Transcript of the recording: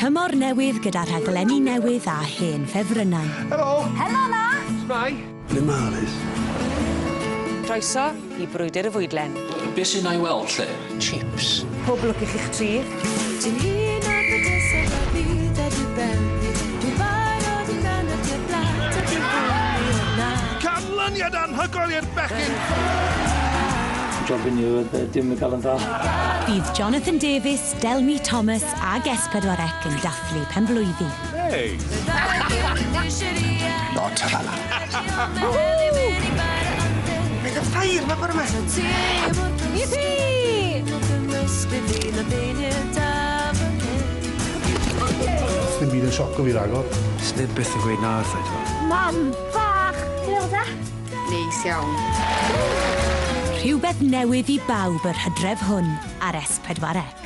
Tymor newydd gyda rhaglenni newydd a hen ffefrynnau. Helo! Helo 'na! S'mai? Ble ma' Alys? Croeso i Brwydr y Fwydlen. Be' sy 'na i weld 'lly? Chips. Pob lwc i chi'ch tri. Ti'n hun o'r bydysawd a'r byd ar dy ben di. Dwi'n barod i ddannodd dy blat a dy fwy o na. Canlyniad anhygoel i'r bechgyn! Job i ni oedd dim yn cael yn dda. Bydd Jonathan Davies, Delmi Thomas ag S4C yn dathlu penblwyddi. Hey! Lot o fala. Mae y ffair ma bore 'ma. Yippee! Dim byd yn sioco fi ragor. Sneb byth yn gweud na wrtha i t'mo'. Mam bach! Ti'n da? Neis iawn. Rhywbeth newydd i bawb yr hydref hwn ar S4C.